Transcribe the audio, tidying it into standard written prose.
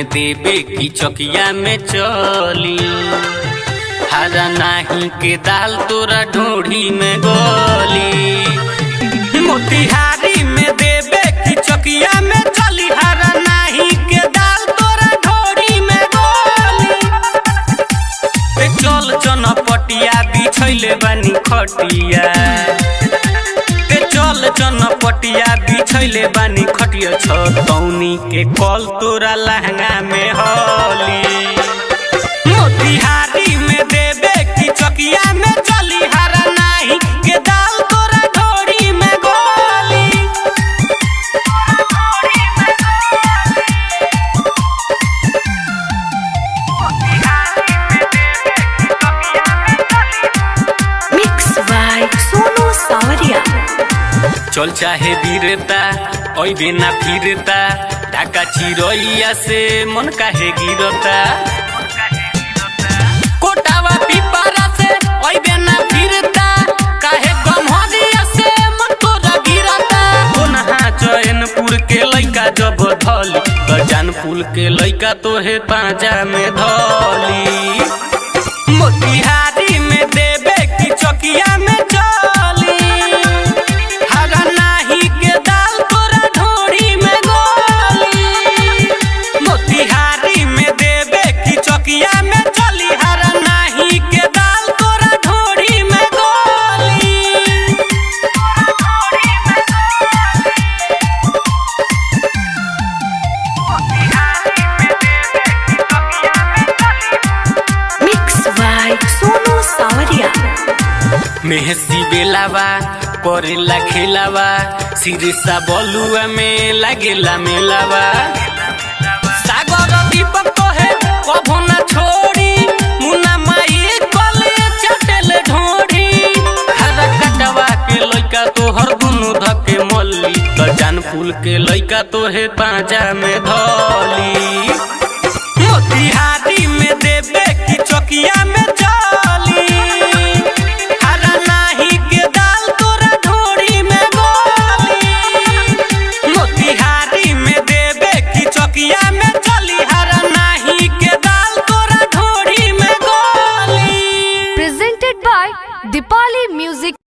में देबे की चकिया में चली। हरा नाही के दाल तोरा ढोढ़ी में गोली। मोतिहारी में देबे की चकिया में चली। हरा नाही के दाल तोरा ढोढ़ी में गोली। ए चल चनपटिया बिछैले बानी खटिया। ए चल चनपटिया बिछैले बानी खटिया। छतौनी के कल तोरा लहंगा में होली। मोतिहारी में देबे की चकिया में चली। हरा नाही के दाल तोरा ढोरी में गोली। Mix by Sonu Sawaria. चल चाहे वीरता ओइबे ना फिरता। ढाका चिरैया से मन काहे गिरता। कोटावा पिपरा से ओइबे ना फिरता। काहे गम्हरिया से मन तोरा गिरता। कोनहा चैनपुर के लइका जब धली गजानपुर के लइका तोहे पांजा में धली। मोतिहारी में देबे की चकिया में चली। हरा नाही के दाल तोरा ढोरी में गोली। मोतिहारी में देबे की चकिया में चली। हरा नाही के दाल तोरा ढोरी में गोली। Mix by Sonu Sawaria. Mehsi बेलावा करेला खेलावा। सिरसा बलुआ में लागेला मेलावा। सागर दीपक कहे कभो ना छोड़ी। मुन्ना माई कले चटेल ढोढ़ी। हरा कटवा के लइका तोहर दुनु धके मल्ली। गजानपुर के लइका तोहे पांजा में धली। मोतिहारी में देबे की चकिया में चली। हरा नाही के दाल तोरा ढोरी में गोली। मोतिहारी में देबे की चकिया में चली। हरा नाही के दाल तोरा ढोरी में गोली। Presented by Dipali Music.